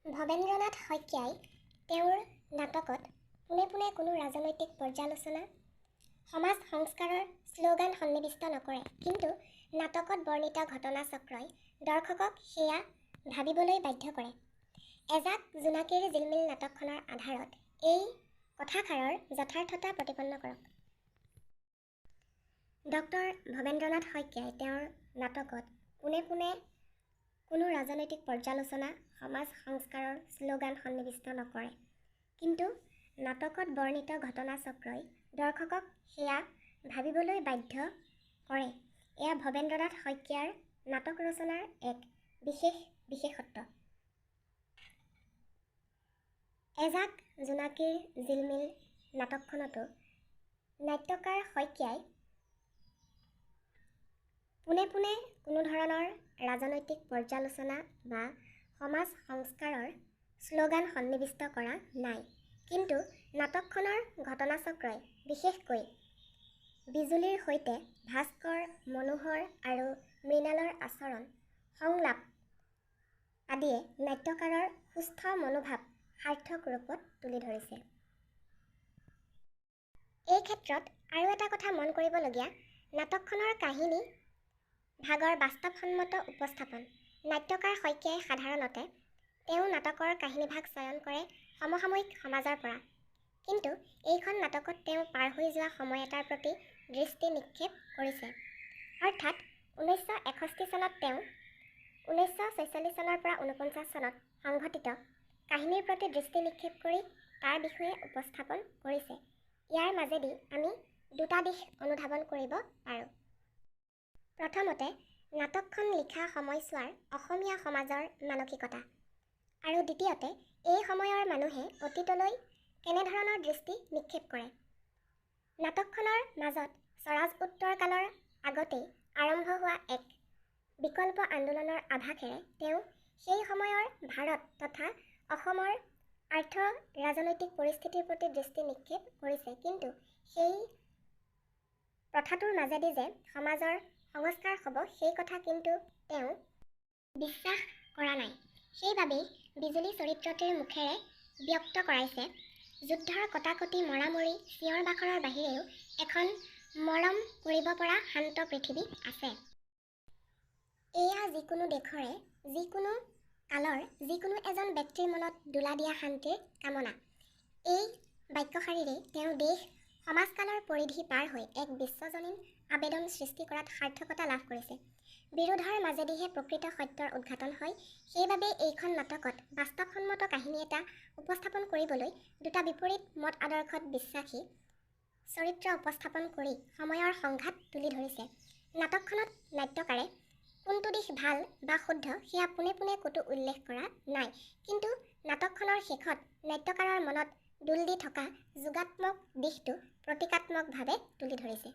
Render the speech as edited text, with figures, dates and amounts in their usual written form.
ভবেন্দ্ৰনাথ শইকীয়াই তেওঁৰ নাটকত পোনে পোনে কোনো ৰাজনৈতিক পৰ্যালোচনা, সমাজ সংস্কাৰৰ শ্ল'গান সন্নিৱিষ্ট নকৰে। কিন্তু নাটকত বৰ্ণিত ঘটনাচক্ৰই দৰ্শকক সেয়া ভাবিবলৈ বাধ্য কৰে। এজাক জোনাকীৰ জিলমিল নাটকখনৰ আধাৰত এই কথাষাৰৰ যথাৰ্থতা প্ৰতিপন্ন কৰক। ডক্টৰ ভবেন্দ্ৰনাথ শইকীয়াই তেওঁৰ নাটকত পোনে পোনে কোনো ৰাজনৈতিক পৰ্যালোচনা, সমাজ সংস্কাৰৰ শ্ল'গান সন্নিৱিষ্ট নকৰে। কিন্তু নাটকত বৰ্ণিত ঘটনাচক্ৰই দৰ্শকক সেয়া ভাবিবলৈ বাধ্য কৰে। এয়া ভবেন্দ্ৰনাথ শইকীয়াৰ নাটক ৰচনাৰ এক বিশেষ বিশেষত্ব। এজাক জোনাকীৰ জিলমিল নাটকখনতো নাট্যকাৰ শইকীয়াই পোনে পোনে কোনো ধৰণৰ ৰাজনৈতিক পৰ্যালোচনা বা সমাজ সংস্কাৰৰ শ্ল'গান সন্নিৱিষ্ট কৰা নাই। কিন্তু নাটকখনৰ ঘটনাচক্ৰই বিশেষকৈ বিজুলীৰ সৈতে ভাস্কৰ, মনোহৰ আৰু মৃণালৰ আচৰণ, সংলাপ আদিয়ে নাট্যকাৰৰ সুস্থ মনোভাৱ সাৰ্থক ৰূপত তুলি ধৰিছে। এই ক্ষেত্ৰত আৰু এটা কথা মন কৰিবলগীয়া, নাটকখনৰ কাহিনী ভাগৰ বাস্তৱসন্মত উপস্থাপন। নাট্যকাৰ শইকীয়াই সাধাৰণতে তেওঁ নাটকৰ কাহিনীভাগ চয়ন কৰে সমসাময়িক সমাজৰ পৰা। কিন্তু এইখন নাটকত তেওঁ পাৰ হৈ যোৱা সময় এটাৰ প্ৰতি দৃষ্টি নিক্ষেপ কৰিছে। অৰ্থাৎ 1961 চনত তেওঁ 1946 চনৰ পৰা 49 চনত সংঘটিত কাহিনীৰ প্ৰতি দৃষ্টি নিক্ষেপ কৰি তাৰ বিষয়ে উপস্থাপন কৰিছে। ইয়াৰ মাজেদি আমি দুটা দিশ অনুধাৱন কৰিব পাৰোঁ। প্ৰথমতে, নাটকখন লিখা সময়ছোৱাৰ অসমীয়া সমাজৰ মানসিকতা আৰু দ্বিতীয়তে, এই সময়ৰ মানুহে অতীতলৈ কেনেধৰণৰ দৃষ্টি নিক্ষেপ কৰে। নাটকখনৰ মাজত স্বৰাজ উত্তৰ কালৰ আগতেই আৰম্ভ হোৱা এক বিকল্প আন্দোলনৰ আভাসেৰে তেওঁ সেই সময়ৰ ভাৰত তথা অসমৰ আৰ্থ ৰাজনৈতিক পৰিস্থিতিৰ প্ৰতি দৃষ্টি নিক্ষেপ কৰিছে। কিন্তু সেই প্ৰথাটোৰ মাজেদি যে সমাজৰ সংস্কাৰ হ'ব সেই কথা কিন্তু তেওঁ বিশ্বাস কৰা নাই। সেইবাবেই বিজুলী চৰিত্ৰটিৰ মুখেৰে ব্যক্ত কৰাইছে, যুদ্ধৰ কটাকটি, মৰামৰি, চিঞৰ বাখৰৰ বাহিৰেও এখন মৰম কৰিব পৰা শান্ত পৃথিৱী আছে। এয়া যিকোনো দেশৰে, যিকোনো কালৰ, যিকোনো এজন ব্যক্তিৰ মনত দোলা দিয়া শান্তিৰ কামনা। এই বাক্যশাৰীৰেই তেওঁ দেশ, সমাজকালৰ পৰিধি পাৰ হৈ এক বিশ্বজনীন আবেদন সৃষ্টি কৰাত সাৰ্থকতা লাভ কৰিছে। বিৰোধৰ মাজেদিহে প্ৰকৃত সত্যৰ উদ্ঘাটন হয়। সেইবাবেই এইখন নাটকত বাস্তৱসন্মত কাহিনী এটা উপস্থাপন কৰিবলৈ দুটা বিপৰীত মত আদৰ্শত বিশ্বাসী চৰিত্ৰ উপস্থাপন কৰি সময়ৰ সংঘাত তুলি ধৰিছে। নাটকখনত নাট্যকাৰে কোনটো দিশ ভাল বা শুদ্ধ সেয়া পোনে পোনে ক'তো উল্লেখ কৰা নাই। কিন্তু নাটকখনৰ শেষত নাট্যকাৰৰ মনত দোল দি থকা যোগাত্মক দিশটো প্ৰতীকাত্মকভাৱে তুলি ধৰিছে।